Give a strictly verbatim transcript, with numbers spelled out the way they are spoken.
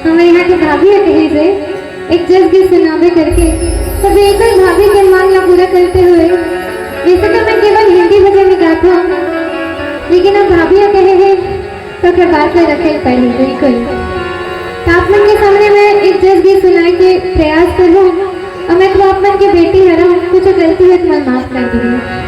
हमर यहाँ के भाभी ह कहे जे एक जस गीत सुनाबे करके, त बिल्कुल भाभी के मांग ला पूरा करते हुए, वैसे तो मैं केवल हिंदी भजन ही गाथों, लेकिन अब भाभी ह कहे हे, तो ओकर बात ला रखे पड़ी, बिल्कुल। तो आप मन के सामने मैं एक जस गीत सुनाए के प्रयास करूँ, और मैं तो आप मन के बेटी हरहूँ, कुछ गलती हो तो मैं माफ कर दीजिए।